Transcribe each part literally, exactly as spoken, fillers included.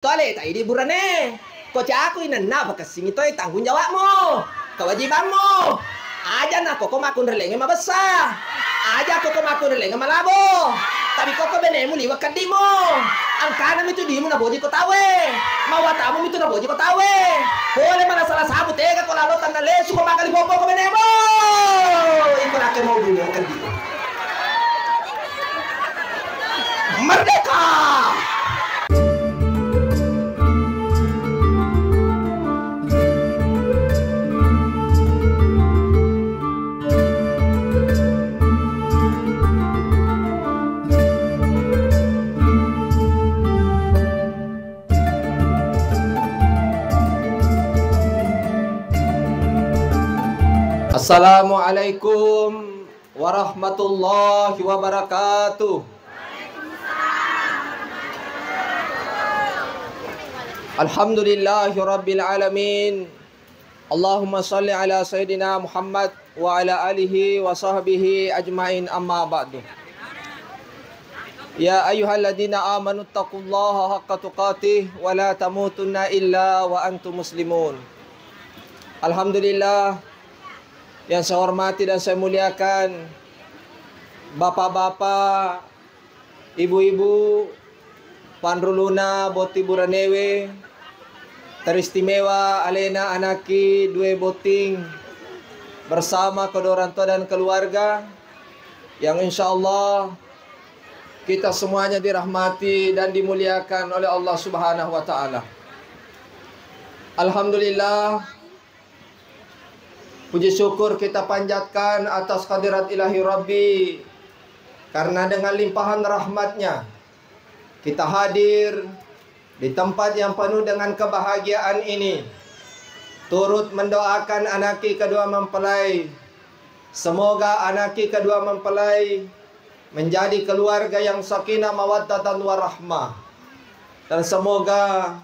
Toaleta idi burane. Ko caku inenna pakessingi toi tanggung jawabmu, kewajibammu. Aja nakko ko makkunrelenge mabessa. Aja ko ko makkunrelenge malabo. Tapi ko ko benemu liwa keddimu. Angkana mitu dimu naboji ko tawe. Mawatamu mitu naboji ko tawe. Pole mana salah sabu tega ko lalo tanna lesu ko magali popo ko benemu. Iko nakke mau dunia keddi. Merdeka! Assalamualaikum warahmatullahi wabarakatuh. Alhamdulillahi rabbil alamin. Allahumma salli ala sayyidina Muhammad wa ala alihi wa sahbihi ajmain, amma ba'du. Ya ayyuhalladzina amanu taqullaha haqqa tuqatih wa la tamutunna illa wa antum muslimun. Alhamdulillah, yang saya hormati dan saya muliakan, bapak-bapak, ibu-ibu, panruluna botting buranewe, teristimewa alena anakki due botting bersama kedua orang tua dan keluarga yang insya Allah kita semuanya dirahmati dan dimuliakan oleh Allah Subhanahu wa Ta'ala. Alhamdulillah, puji syukur kita panjatkan atas hadirat Ilahi Rabbi, karena dengan limpahan rahmatnya kita hadir di tempat yang penuh dengan kebahagiaan ini. Turut mendoakan anakki kedua mempelai, semoga anakki kedua mempelai menjadi keluarga yang sakinah mawaddatan warahmah, dan semoga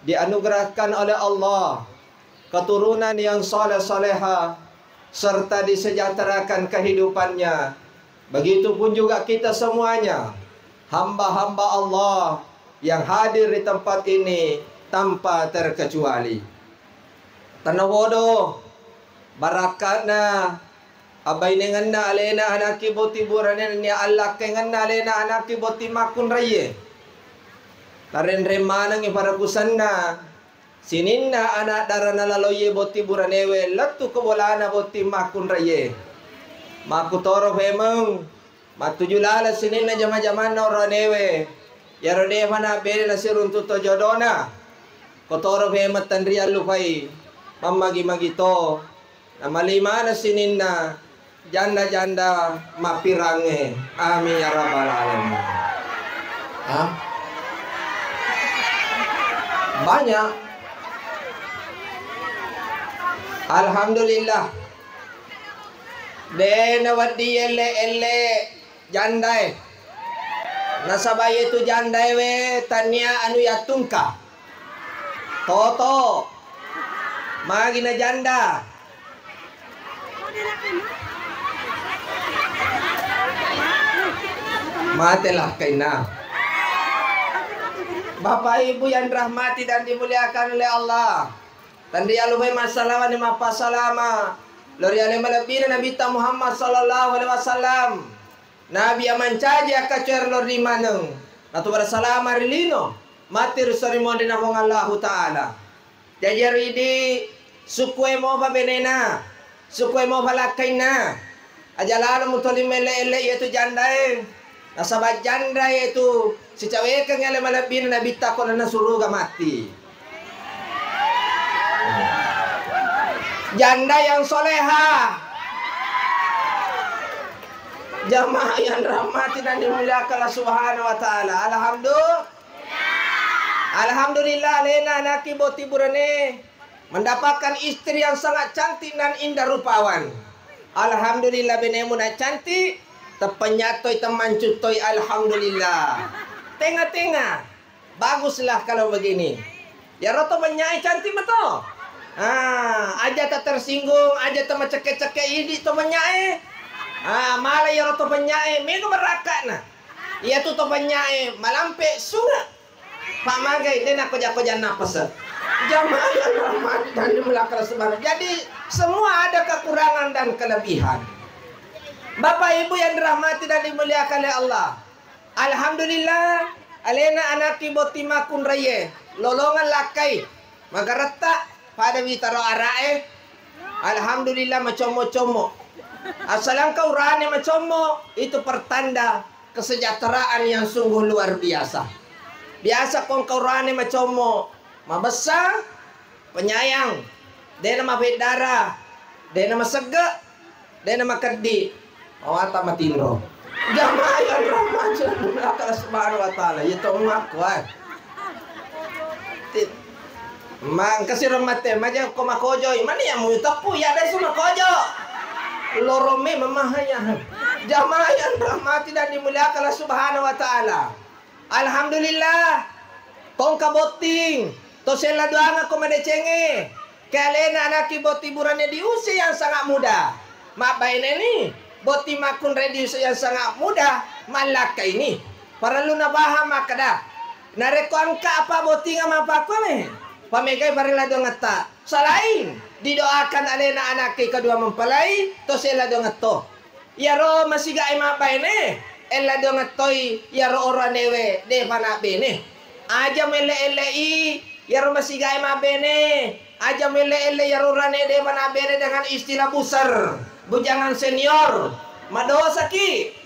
dianugerahkan oleh Allah keturunan yang saleh-saleha, serta disejahterakan kehidupannya. Begitupun juga kita semuanya, hamba-hamba Allah yang hadir di tempat ini tanpa terkecuali. Tennawodo, barakka'na abbainengenna alena anakki botting burane, nennia allakkengenna alena anakki botting makkunraie. Tarenreng manengngi parakusanna sininna ana' dara nalaloie botting buranewe lettu ko bolana botting makkunraie. Makkutoro femeng mattuju laleng sininna jama-jamanna oranewe, iyaro defa nabbene nasiruntu to jodona. Kotoro femeng tenriang lufai mammagi-magi to. Namalai maneng sininna janda-janda mappirangnge. Amin ya rabbal alamin. Hah? Banyak. Alhamdulillah. De nawedding elle-elle jandae. Nasaba iyetu jandae we tania anu yattungka. Toto. Magi na janda. Mate lakkainna. Bapak Ibu yang dirahmati dan dimuliakan oleh Allah. Tenriang lufai massalawa ni mappasalama lao ri ale malebbina Nabitta Muhammad sallallahu alaihi wasallam. Nabi yang mancaji akkacoe ri lori maneng, natu bersalama ri lino, matti ri sorimonri na Puang Allahu Ta'ala. Jaji ero idi, sukkue mopa benena, sukkue mopa lakkainna. Aja lalo mutoli melle-elle iyatu jandae. Nasaba janda iyatu sicawekeng ale malebbina Nabitta ko lalenna suruga matti. Janda yang soleha. Jamaah yang rahmati dan dimuliakan Allah Subhanahu wa Ta'ala. Alhamdulillah. Alhamdulillah, alena anakki botting burane mendapatkan istri yang sangat cantik dan indah rupawan. Alhamdulillah, benemu na cantik, teppenyattoi, temmancuttoi, alhamdulillah. Tengah-tengah. Baguslah kalau begini. Iyaro to penyae cantik meto. Ah, aja tak tersinggung, aja tak mecekke-cekke idi to penyae. Ah, malah iyaro to penyae mega berakka'na. Iyatu to penyae malampe sunge. Pak magai, de' nakoja-koja napase. Jamaah yang rahmati dan dimuliakan Allah Subhanahu. Jadi, semua ada kekurangan dan kelebihan. Bapak Ibu yang dirahmati dan dimuliakan oleh Allah. Alhamdulillah, alena anakki botting makkunraie, lolongeng lakkai, magaretta, pada witaro ara'e. Alhamdulillah, macommo-commo. Assalengka urane macommo, itu pertanda kesejahteraan yang sungguh luar biasa. Biasa ko engka urane macommo, mabessa, penyayang, de'na mafeddara, de'na masegge, de'na makeddi, mawata matinro. Jamaah yang rahmati Allah Subhanahu wa Ta'ala, iya to makko, eh. Ti-, mangkasi rong mate, maja ko makojoi, mani yang mau teppu, ya ada semua kojo. Lorome memahanya. Jamaah yang rahmati dan dimuliakan Allah Subhanahu wa Ta'ala. Alhamdulillah, ko engka botting, to sella doangeng ko madecengnge. Ke alena anakki botting burane di usia yang sangat muda. Mabbaineni, botting makkunrai di usia yang sangat muda, mallakkaini. Parellu napahang makkeda, narekko engka apa bottinga mapakkuame, pamegai parella doangetta. Selain didoakan alena anakki kedua mempelai, to sella doangetto. Iyaro masigae mabbaine, ella doangettoi iyaro oroanewe de'pa nabbene. Aja muelle-elle'i iyaro masigae mabbene, aja muelle-elle iyaro urane de'pa nabbene dengan istilah buser, bujangan senior. Madosaki.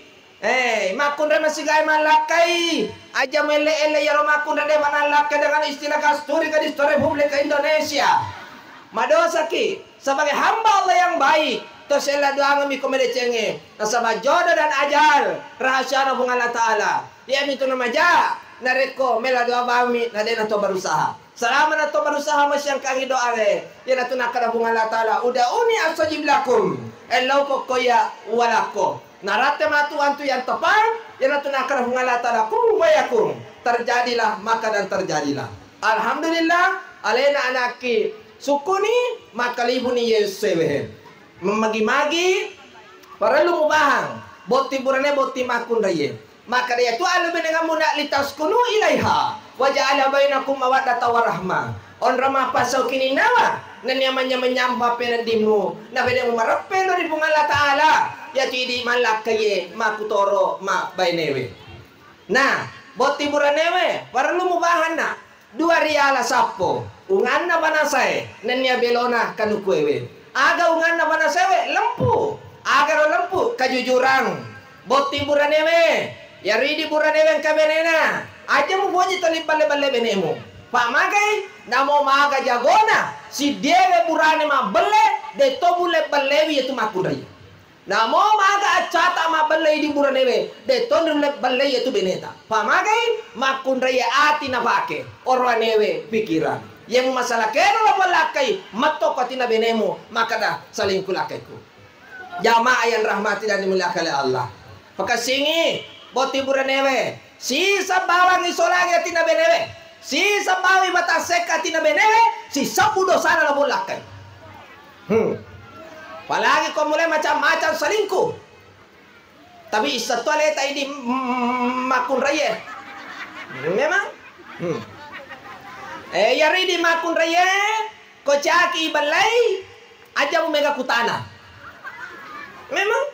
Eh, makkunrai masigae mallakkai, aja muelle-elle iyaro makkunrai de'pa nallakkai dengan istilah kasturi gadis to Republik Indonesia. Madosaki. Sebagai hamba Allah yang baik, to sella doangemmi ko madecengnge, nasaba jodoh dan ajal rahasiana Puang Allah Ta'ala. Iyamitu namaja, narekko mela doa bawammi, na de'na to berusaha. Selama na to berusaha, massiangkangi doae, iyanatu nakkeda Puang Allah Ta'ala, "Ud'uni astajib lakum." Ellauko ko iya uwalakko. Naratte matu antu yang tepat, iyanatu nakkeda Puang Allah Ta'ala, "Kun fayakun." Terjadilah, maka dan terjadilah. Alhamdulillah, alena anakki sukkuni, makkalipuni Yesus ewe. Memmagi-magi, parellu mubahang, botting burane, botting makkunraie. Makkeda, "Iyatu allo benengammu na litaskunu ilaiha, wa ja'ala bainakum mawaddata wa rahmah." Onrong mappasau kininnawa, nennia manynya-manynyampa peneddimmu, na benemu mareppe lo ri Puang Allah Ta'ala, iyatu idi mallakkaie makkutoro mabbainewe. Nah, botting buranewe, parellu mubahanna. Dua riala sappo, unganna panasae, nennia belona kanukuewe. Aga unganna panasaewe? Lempu. Agaro lempu? Kajujurang. Botting buranewe, iyaro idi buranewe engka benena, aja mupoji toli balle-balle benemu. Pamagai, namo maga jagona, siddiewe burane mabbelle, de'to bulle-bellewi iyatu makkunrai. Namo maga accata mabbelle idi buranewe, de'to nulle belle iyatu beneta. Pamagai makkunraie ati napake, oroanewe pikirang. Iyamu masalah kero lo pollakkai, metto ko atinna benemu, makkeda selingkuh lakkaiku. Jamaah yang rahmati dan dimuliakan oleh Allah. Pakessingi, botting buranewe, siseng bawang isolangi atinna benewe, siseng bawang ibatassekka atinna benewe, sisebbu dosana lo pollakkai. Hmm. Apalagi ko mulai macam-macam selingkuh. Tapi isseng to aleta idi, mm, makkunraie. Memang. Hmm. Eh, iyaro idi makkunraie, ko caki ibellei, aja mu mega kutana. Memang.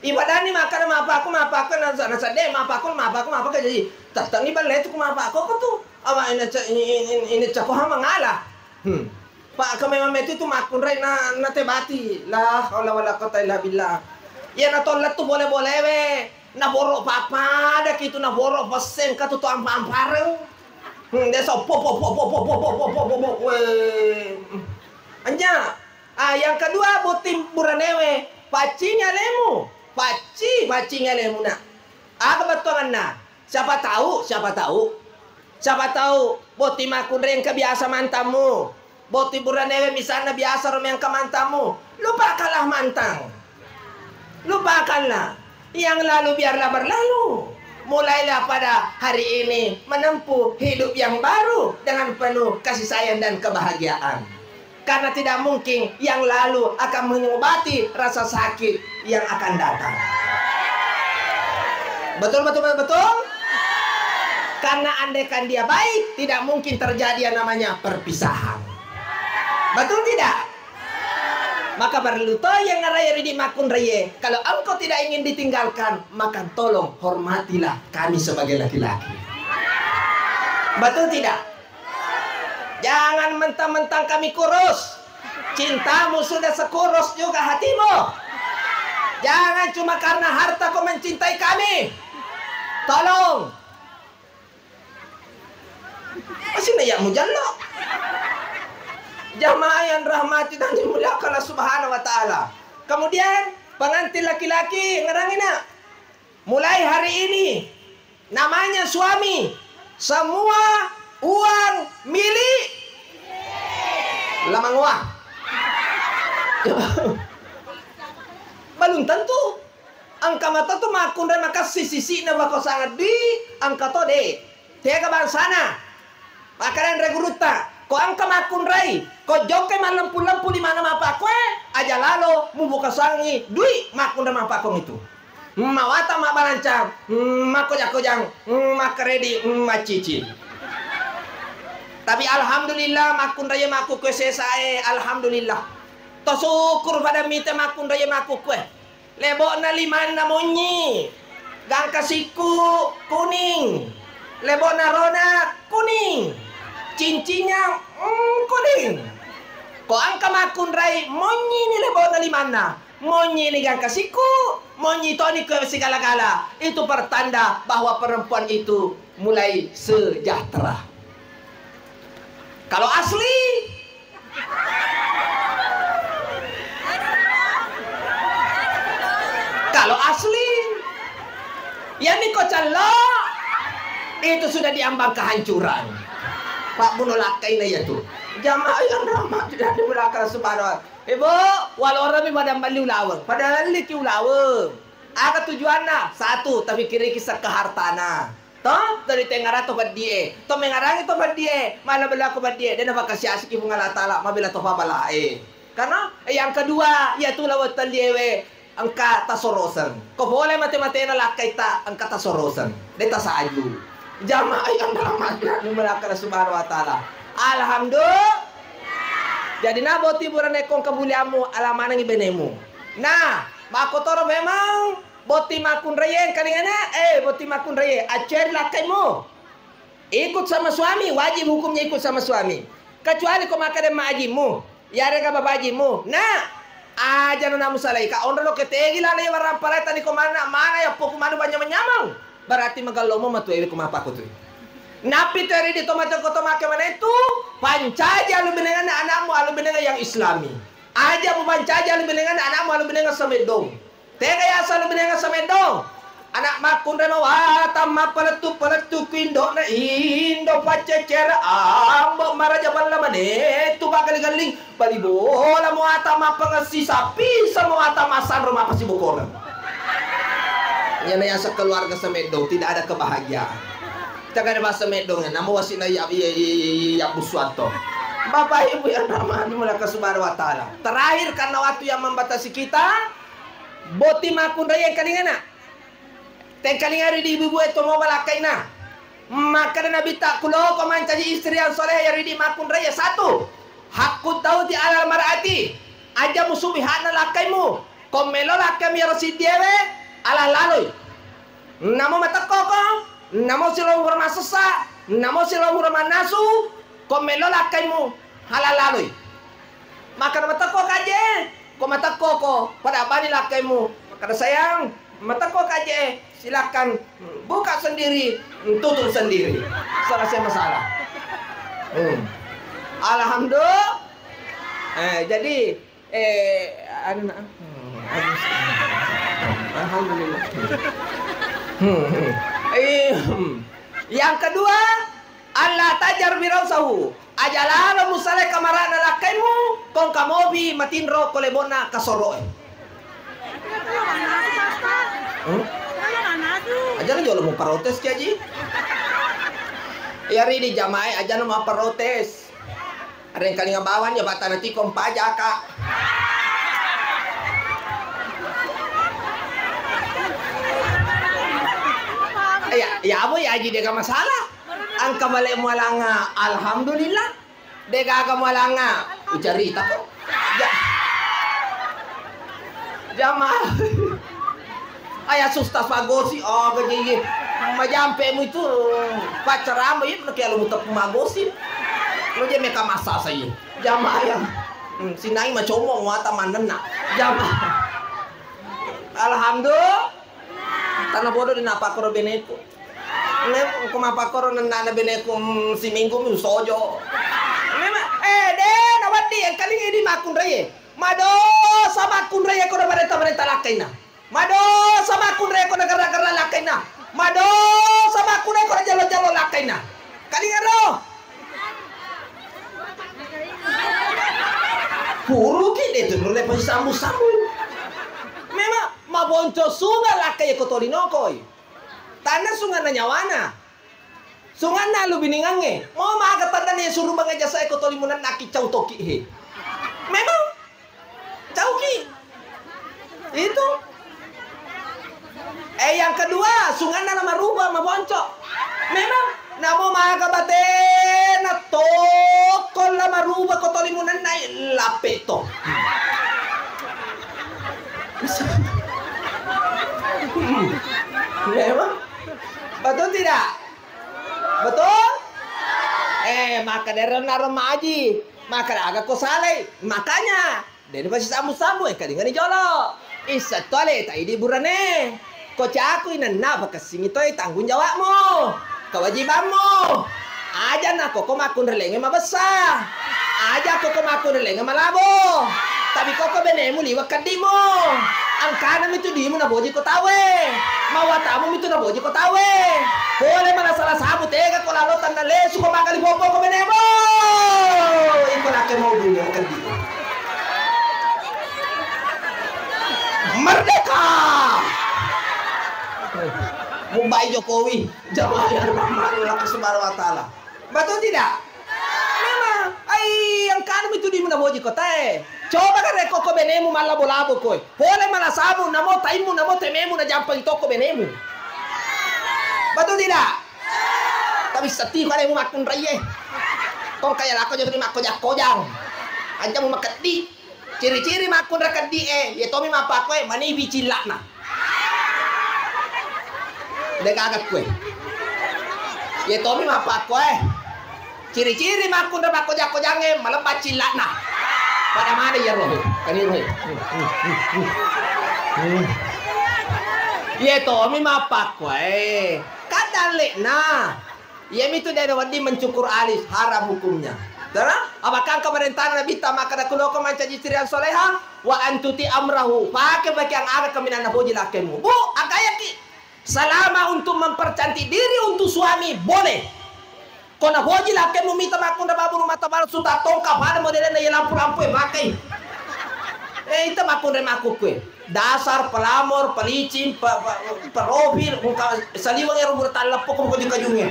Ibadani makkeda mapakku, mapakku, nasa-, nasadde mapakku, mapakku, mapakku, jadi tettengi belle tu ku mapakku ko tu. Apa ini ce-, ini, ini, ini cako ha mangala. Hmm. Pak, ko memang metu tu makkunrai na, na tebati. La haula wala quwata illa billah. Iya na tolle tu bole-bolewe. Na boro papada kitu, na boro pesseng ka tu, tu ampa-ampareng. Hmm, desa po, po, po, we. Anja. Ah, yang kedua, botting buranewe, paccingi alemu. Pacci, paccingi alemu, nak. Aga bettuanganna? Siapa tahu, siapa tahu. Siapa tahu, botting makkunrai engka biasa mantammu. Botting buranewe misalna biasa ro mengka mantammu. Lupakanlah mantan. Lupakanlah. Yang lalu biarlah berlalu. Mulailah pada hari ini menempuh hidup yang baru dengan penuh kasih sayang dan kebahagiaan. Karena tidak mungkin yang lalu akan mengobati rasa sakit yang akan datang. Betul, betul, betul, betul? Karena andaikan dia baik, tidak mungkin terjadi yang namanya perpisahan. Betul tidak? Maka perlu to yang ngaraya ridi makkunraie. Kalau engkau tidak ingin ditinggalkan, maka tolong hormatilah kami sebagai laki-laki. Betul tidak? Jangan mentang-mentang kami kurus. Cintamu sudah sekurus juga hatimu. Jangan cuma karena harta kau mencintai kami. Tolong. Masih na ya mujallo. Jamaah yang rahmati dan dimuliakan Allah Subhanahu wa Ta'ala. Kemudian, pengantin laki-laki, ngerangina. Mulai hari ini, namanya suami, semua uang milik lamangoa. Belum tentu. Engka mata tu makkunrai makassi sisi'na bako sangaddi, engka to de. Tega bangsana. Makkadanre gurutta, ko engka makkunrai, ko jokkai mallempu-lempu di mana mapakkoe, aja lalo mubuka sangi dui makkunrai mapakkong itu. Mawata mabalancang, makkoja-kojang, makkaredi, macicil. Tapi alhamdulillah makkunrai makkukkue sesae, alhamdulillah. Tosukkuru pada mite makkunrai makkukkue. Lebo'na limanna monyi, gangka sikku kuning. Lebo'na rona kuning. Cincinnya, mm, kuning. Ko engka makkunrai, monyi ni lebo'na limanna, monyi ni gangka sikku, monyi toni ke segala-gala. Itu pertanda bahwa perempuan itu mulai sejahtera. Kalau asli, kalau asli, ya niko callo, itu sudah diambang kehancuran. Pak bunuh lakkaina ya tu. Jamaah yang rahmat sudah di belakang subhanallah. Ibu, walorami pada beli ulaweng. Pada liki ulaweng. Aga tujuanna? Satu, tafikiriki sekka hartana. To, to ditengara to peddie, to mengarangi to peddie, mala bela ko peddie, dena pakasiasiki Puang Allah Taala, mabela to pabalae. Karena, eh, yang kedua, yaitu lawat telliewe, engka tasoroseng. Ko pole mate-matena lakkaita, engka tasoroseng. De tasaju. Jamaah yang rahmati Allah Subhanahu wa Ta'ala. Alhamdulillah. Jadi, na boti burane kong kemuliaanmu, ala manengi benemu. Nah, makkotoro memang Botting makkunraie engkalingana, eh, botting makkunraie, acceri lakkaimu. Ikut sama suami, wajib hukumnya ikut sama suami. Kecuali ko makkeda ma ajimmu, yarega baba ajimmu, na, aja na namu salaika, onro lo ketegi lana iya warampalai tani ko manna, mana ya poku manu banyamang-nyamang. Berarti magellomo matu ewe ko mappaku tu. Nappi tu eri di tomateko to make manetu, pancaji alu benenganna anakmu, alu benengan yang islami. Aja mupancaji alu benenganna anakmu, alu benengan sameddong. Tega yaseng alu benengan sameddong. Anak makkunrai mawatang mappalettu-palettu ku indo'na, indo paccecere ambo maraja balla manetu paggalling-galling, bali bola muatang mappangessi sapi, semua muatang massanro mappasibokoreng. Iyana yaseng keluarga sameddong, tidak ada kebahagiaan. Tega ada bahasa meddong, namo wasi'na iya, iya, iya, iya, iya, bussuatto. Bapak Ibu yang rahmati Allah Subhanahu wa Ta'ala. Terakhir, karena waktu yang membatasi kita, botting makkunraie engkalingana. Tengkalinga ri di ibu-ibu e to mo balakkaina. Makkeda Nabitta, kuloko mancaji istri yang soleh ya ridi makkunraie. Satu, haqqu zauji alal mar'ati. Aja musubi hakna lakkaimu. Ko melo lakkaimu yaro siddiewe, ala laloi. Namo matekkoko, namo silonghura massessa, namo silonghura mannasu, ko melo lakkaimu, halal laloi. Makkeda matekko kaje, ko matekkoko, pada bani lakkaimu. Makkeda sayang, matekko kaje, silakan buka sendiri, tutup sendiri. Selesai masalah. Hmm. Alhamdulillah. Eh, jadi Eh, anu na-, hmm, anu s-, alhamdulillah. Hmm, hmm. Eh, hmm. Yang kedua, alla tajar firausahu. Aja lalo musalai kamarana lakkaimu, kongka mobi matinro ko lebonna kasoroe. Hmm? Aja na jolo muparotes ki, Aji. Iya ridi jamae, aja na maparotes. Arengkalinga bawang ya, batana tikong pajaka. Iya, Ya apa ya, Ji, dega masalah. Engka bale mualanga, alhamdulillah. Degaga mualanga, ucaritako. Ja-, jamaah. Aya sustas magosip, oh, gaji, majampemu itu, pacaramba, iya, pernah kialu muteppu magosip. Lo je meka masa saya. Jamaah ya. Hmm, sinai macomo, muata manenna. Jamaah. Alhamdulillah. Tana bodo di napakkoro beneku. Mem-, ko mappakkoro nennana beneku, mm, siminggu mi usojo. Memang, eh, de, nawedding engkalinga idi makkunraie. Madosa makkunraie ko na parenta-parenta lakkainna. Madosa makkunraie ko na gerra-gerra lakkainna. Madosa makkunraie ko na jalo-jalo lakkainna. Kalingaro. Puruki de tu nulle pasi sambu-sambu. Memang mabonco suga lakkai ko tolinokoi. Tanna sunganna nyawana. Sunganna lu biningangnge. Mau maga tandani suru bangai jasa eko toli munanna ki cau toki he. Memang cauki. Itu. Eh, yang kedua, sunganna na maruba mabonco. Memang namo maga batena toko la maruba ko toli munanna lape to. Memang. Betul tidak? Betul? Eh, maka dari remaji, maka aga ko salai. Makanya, dari pasti sambu-sambu, eh, kalingani jolo. Issa tole, tak idi burane. Ko caku inenna, pakessingi toi tanggung jawabmu. Kewajibanmu. Aja na koko makkunrelenge mabessa. Aja koko makkunrelenge malabo. Tapi koko benemu liwa keddimu. Angkana mitu dimu naboji ko tawe. Mawatamu mitu naboji ko tawe. Pole mana salah sabu tega ko lalo tanna lesu ko magali popo ko benemu. Iko lake mau dunia keddi. Merdeka. Mubai Jokowi. Jamaah yang dirahmati Allah Subhanahu wa Ta'ala. Betul tidak? Memang. Ai, yang kanu itu di muna boji kotae. Coba kan reko ko benemu malabo-labo koe. Pole malasamu, namo taimu, namo tememu, na jampang toko benemu. Betul tidak? Tapi seti ko alemu makkunraie. Tong kaya lako jadi makko jakko jang. Ancamu makeddi. Ciri-ciri makkunra keddi'e, iye tomi mappakkoe manibi cilla'na. De gaga kue. Iye tomi mappakkoe. Ciri-ciri makkunra makkoja-kojangnge malebba cilla'na. Pada mana iya rohe? Kani rohe. Iye tomi mappakkoe. Kadalle'na. Iyamitu de' nawedding mencukur alis, haram hukumnya. Karena apakah engka parentana Nabitta makkeda kuloko mancaji istri yang soleha, wa antuti amrahu, pake pakeang aga kaminang napoji lakkemu. Bu, agayaki. Selama untuk mempercantik diri untuk suami, boleh. Ko napoji lakkemu mita makkunra babu rumah tangga palsu, tatongka pada modelna iya lampu-lampu e pakai. Eh, ita makkunra makkukue. Dasar, pelamor, pelicin, pe-, pe-, pedofil, engka saliweng ero bura talleppo ko kaju-kajungnge.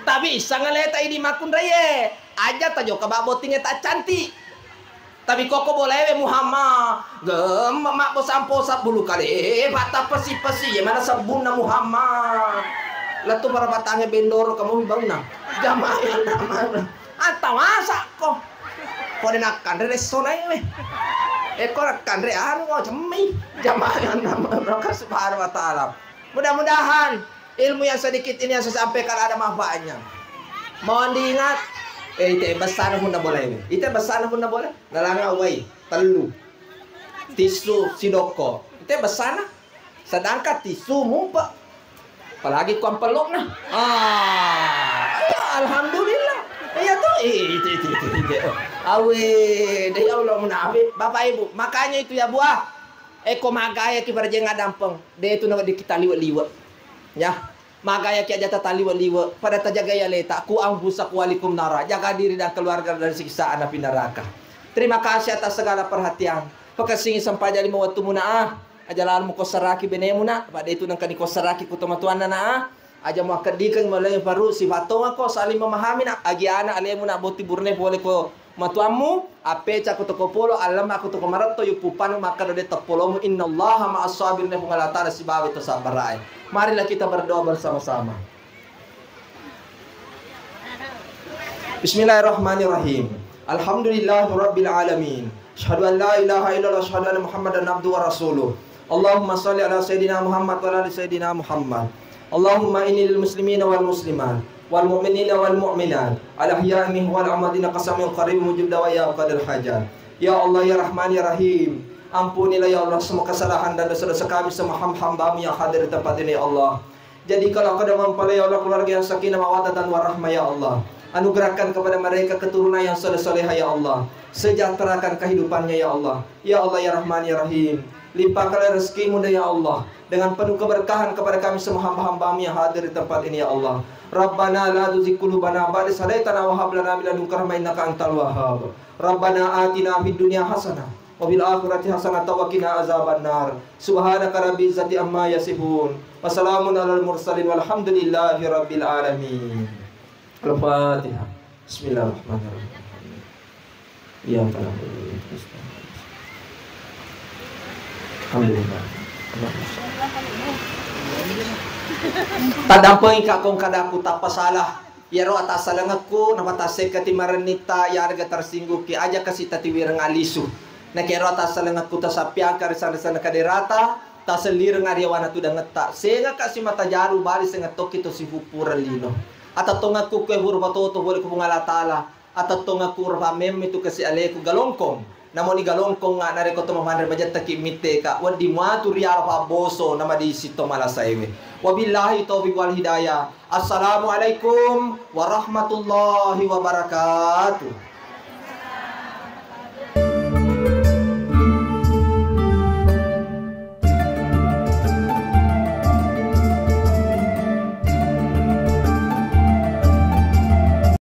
Tapi isseng aleta idi makkunraie, aja tajoka ba bottingnge taccanti. Tapi koko bolewe Muhammad, gemma mabbo sampo sabbulu kale, patta pesi-pesi, ye mana sebbunna Muhammad. Lettu parapatangnge bendoro kamu baunna. Jamaah yang nama. Atta masakko. Pole nakkanre resso naik we. Eko nakkanre anu, oh, cemmi. Jamaah yang nama Allah Subhanahu wa Ta'ala. Mudah-mudahan ilmu yang sedikit ini yang saya sampaikan ada manfaatnya. Mohon diingat. Eh, ite besana punna boleh ini. Ite besana punna boleh. Nalanga wai, tellu. Tisu, sidokko. Ite besana. Sedangkan tisu mumpa. Apalagi ku ampelokna. Ah, iya, alhamdulillah. Iya toh, eh, itu, itu, itu, itu. Awe, deh, ya Allah, menabe. Bapak Ibu, makanya itu ya, Bu, ah. Eko magaya ki barajeng adampeng. Deh, itu nawa dikita liwe-liwe. Ya. Magaya ki aja tata liwe-liwe. Pada tajagai aleta. Ku anfusakum wa ahlikum nara. Jaga diri dan keluarga dari siksaan api neraka. Terima kasih atas segala perhatian. Pakessingi sempajang lima wettumuna, ah. Aja lalo mukossaraki benemu, Nak. Pada itu nengka nikossaraki ku tomatoanna, Nak, ah. Aja muakkeddikeng malai faru sifattonga ko saling memahami, Nak. Agi anak alemu, Nak, botting burane pole ko Matuammu, appeca ko toko polo, allama ko toko maretto, yuppu panu makkeda de teppolomu, innallaha ma'as sabirin, Puang Allah Ta'ala sibawa to sabbarae. Marilah kita berdoa bersama-sama. Bismillahirrahmanirrahim. Alhamdulillahi rabbil alamin. Asyhadu an la ilaha illallah, asyhadu anna Muhammadan abduhu wa rasuluh. Allahumma shalli ala sayyidina Muhammad wa ala ali sayyidina Muhammad. Allahumma inni lil muslimina wal muslimat wal mu'minina wal mu'minat al ahya'i minhum wal amwat innaka samiun qaribun mujibud da'wat ya qadil hajat. Ya Allah, ya Rahman, ya Rahim, ampunilah ya Allah semua kesalahan dan dosa-dosa kami semua ham-, hambamu yang hadir di tempat ini ya Allah. Jadikanlah kedampingan pada ya Allah keluarga yang sakinah mawaddah dan warahmah ya Allah. Anugerahkan kepada mereka keturunan yang saleh-salehah ya Allah. Sejahterakan kehidupannya ya Allah. Ya Allah, ya Rahman, ya Rahim, limpahkanlah rezekimu deh ya Allah dengan penuh keberkahan kepada kami semua hamba-hambamu yang hadir di tempat ini ya Allah. Rabbana la tuzigh qulubana ba'da idh hadaitana wa hab lana min ladunka rahmah innaka antal wahhab. Rabbana atina fid dunya hasanah wa fil akhirati hasanah wa qina azabannar. Subhanaka rabbil izzati amma yasifun. Wa salamun alal mursalin walhamdulillahi rabbil alamin. Al-Fatihah. Bismillahirrahmanirrahim. Iyyaka na'budu wa iyyaka nasta'in. Alhamdulillah. Taddampengika kong kadaku tappa salah. Iyaro atassalengekku napatassekkati marennitta yarega tarsinggukki aja kasi tatiwireng alisu. Nakiaro atassalengekku tasappiangka ri sanre-sanre kaderata, tasellireng ariawana tudangetta. Sengaka simata jaru bali sengettokki to sifuppureng lino. Atattongekku kue huru patoto pole ku Puang Allah Ta'ala. Atattongekku ro pammemmi tu kasi aleku galongkong. Namoni galongkongnga narekko to mamanre majettaki mitteka, wedding muatu riala pabboso namadisi to malasaewe. Wabillahi taufiq wal hidayah. Assalamualaikum warahmatullahi wabarakatuh.